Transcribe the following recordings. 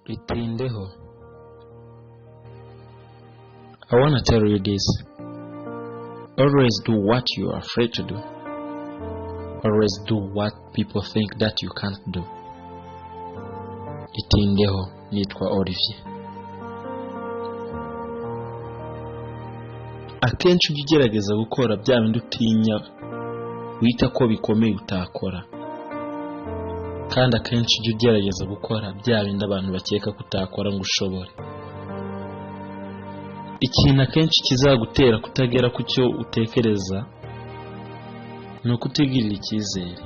Itindeho. I wanna tell you this. Always do what you are afraid to do. Always do what people think that you can't do. Itindeho. Nitwa Olivier. Akenshi ujya ugerageza gukora bya bindi utinya, wita ko bikomeye utakora. Kandi akenshi ujya ugerageza gukora bya bindi abantu bakeka ko utakora ngo ushobore. Ikintu akenshi kizagutera kutagera ku cyo utekereza ni ukutigirira icyizere,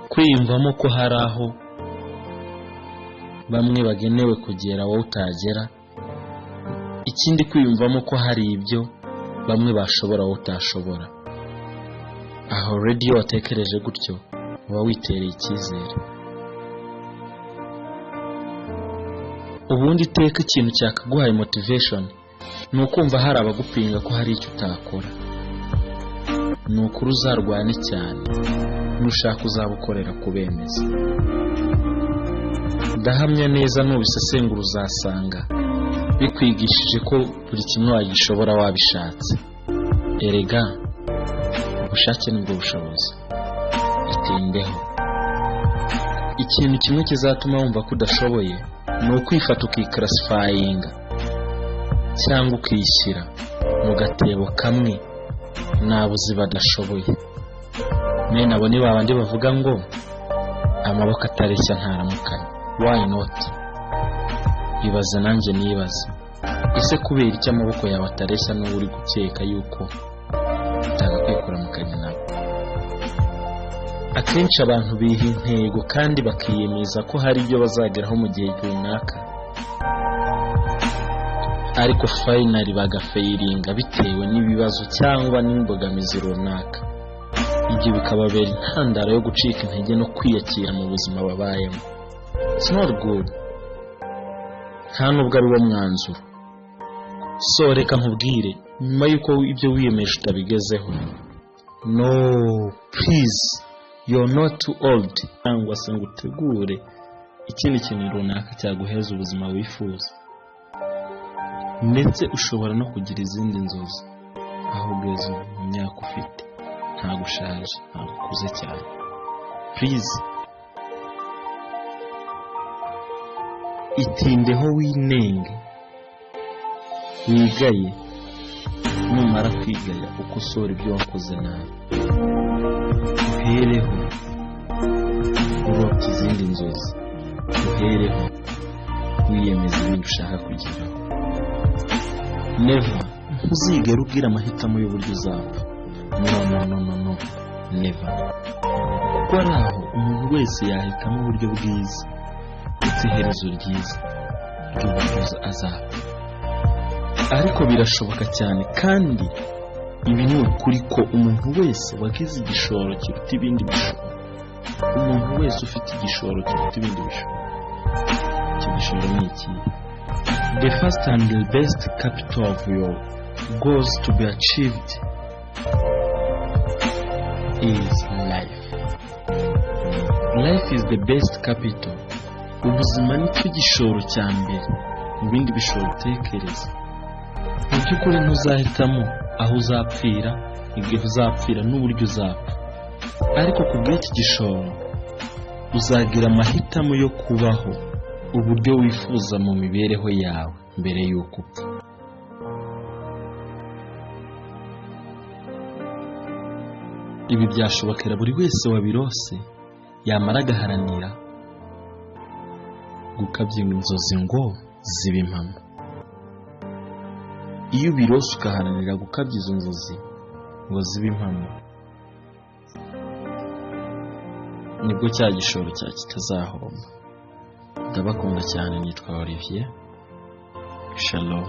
kwiyumvamo ko hari aho bamwe bagenewe kugera wowe utagera. Ikindi, kwiyumvamo ko hari ibyo bamwe bashobora wowe utashobora. Aho already iyo watekereje gutyo uba witereye icyizere. Ubundi iteka ikintu cyakaguhaye motivation ni ukumva hari abagupinga ko hari icyo utakora. Ni ukuri uzarwane cyane, nushaka uzabukorera kubemeza. Ndahamya neza nubisesengura uzasanga bikwigishije ko buri kimwe wagishobora wabishatse. Erega ubushake nibwo bushobozi. Itindeho. Ikintu kimwe kizatuma wumva ko udashoboye ni ukwifata ukiclassifyinga cyangwa ukishyira mu gatebo kamwe n'abo uzi badashoboye. Mwene abo ni babandi bavuga ngo amaboko atareshya ntaramukanya. Why not? Ibaze nanjye nibaze, ese kubera icyo amaboko yawe atareshya n'uwo uri gukeka yuko utagakwiye kuramukanya nabo? Akenshi abantu biha intego kandi bakiyemeza ko hari ibyo bazageraho mu gihe runaka, ariko finally bagafailinga bitewe n'ibibazo cyangwa n'imbogamizi runaka. Ibyo bikababera intandaro yo gucika intege no kwiyakira mu buzima babayemo. It's not good, nta nubwo ari wo mwanzuro. So reka nkubwire, nyuma y'uko ibyo wiyemeje utabigezeho, no, please, you're not too old, cyangwa se ngo utegure ikindi kintu runaka cyaguheza ubuzima wifuza. Ndetse ushobora no kugira izindi nzozi aho ugeze ubu mu myaka ufite. Ntabwo ushaje, ntabwo ukuze cyane. Please, itindeho, winenge, wigaye. Numara kwigaya, ukosora ibyo wakoze nabi, uhereho urota izindi nzozi, uhereho wiyemeza ibindi ushaka kugeraho. Never, ntuzigere ubwira amahitamo y'uburyo uzapfa. No, no, no, no, no, never, kuko ari aho umuntu wese yahitamo uburyo bwiza ndetse iherezo ryiza ry'uburyo azapfa. Ariko birashoboka cyane, kandi ibi ni ukuri, ko umuntu wese wagize igishoro kiruta ibindi bishoro, umuntu wese ufite igishoro kiruta ibindi bishoro, icyo gishoro ni ikihe? The first and the best capital of your goals to be achieved is life. Life is the best capital. Ubuzima nicyo gishoro cya mbere mu bindi bishoro utekereza. Mu by'ukuri ntuzahitamo aho uzapfira, igihe uzapfira n'uburyo uzapfa, ariko ku bw'iki gishoro uzagira amahitamo yo kubaho uburyo wifuza mu mibereho yawe mbere y'uko upfa. Ibi byashobokera buri wese wabirose, yamara agaharanira gukabya inzozi ngo zibe impamo. Iyo ubirose ugaharanira gukabya izo nzozi ngo zibe impamo, nibwo cya gishoro cya kitazahomba. Ndabakunda cyane, nitwa Olivier. Shalom.